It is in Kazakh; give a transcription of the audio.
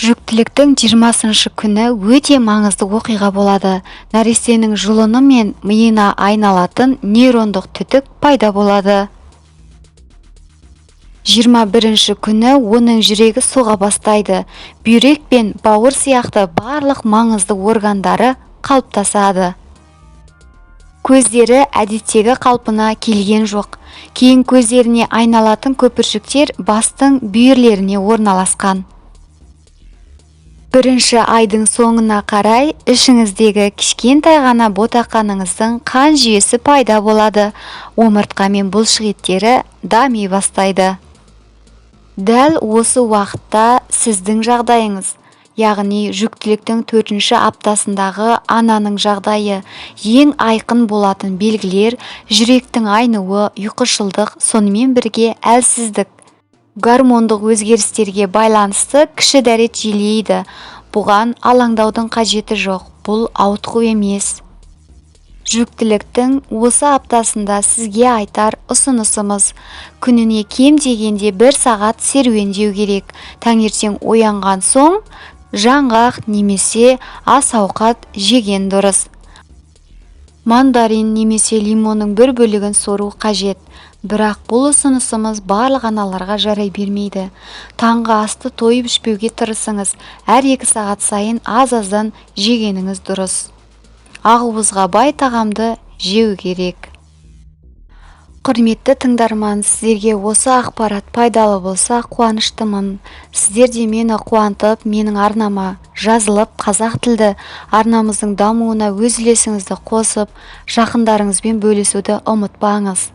Жүктіліктің 20-шы күні өте маңызды оқиға болады. Нәрестенің жұлыны мен миына айналатын нейрондық түтік пайда болады. 21-ші күні оның жүрегі соға бастайды. Бүйрек пен бауыр сияқты барлық маңызды органдары қалыптасады. Көздері әдеттегі қалпына келген жоқ. Кейін көздеріне айналатын көпіршіктер бастың бүйірлеріне орналасқан. Бірінші айдың соңына қарай ішіңіздегі кішкентай ғана ботақаныңыздың қан жүйесі пайда болады. Омыртқа мен бұлшық еттері дами бастайды. Дәл осы уақытта сіздің жағдайыңыз, яғни жүктіліктің төртінші аптасындағы ананың жағдайы ең айқын болатын белгілер: жүректің айнуы, ұйқышылдық, сонымен бірге әлсіздік. Гормондық өзгерістерге байланысты кіші дәрет жиілейді. Бұған алаңдаудың қажеті жоқ, бұл ауытқу емес. Жүктіліктің осы аптасында сізге айтар ұсынысымыз: күніне кем дегенде бір сағат серуендеу керек. Таңертең оянған соң жаңғақ немесе ас ауқат жеген дұрыс. Мандарин немесе лимонның бір бөлігін сору қажет. Бірақ бұл ұсынысымыз барлық аналарға жарай бермейді. Таңғы асты тойып ішпеуге тырысыңыз. Әр 2 сағат сайын аз-аздан жегеніңіз дұрыс. Ақуызға бай тағамды жеу керек. Құрметті тыңдарман, сіздерге осы ақпарат пайдалы болса, қуаныштымын. Сіздер де мені қуантып, менің арнама жазылып, қазақ тілді арнамыздың дамуына өз үлесіңізді қосып, жақындарыңызбен бөлісуді ұмытпаңыз.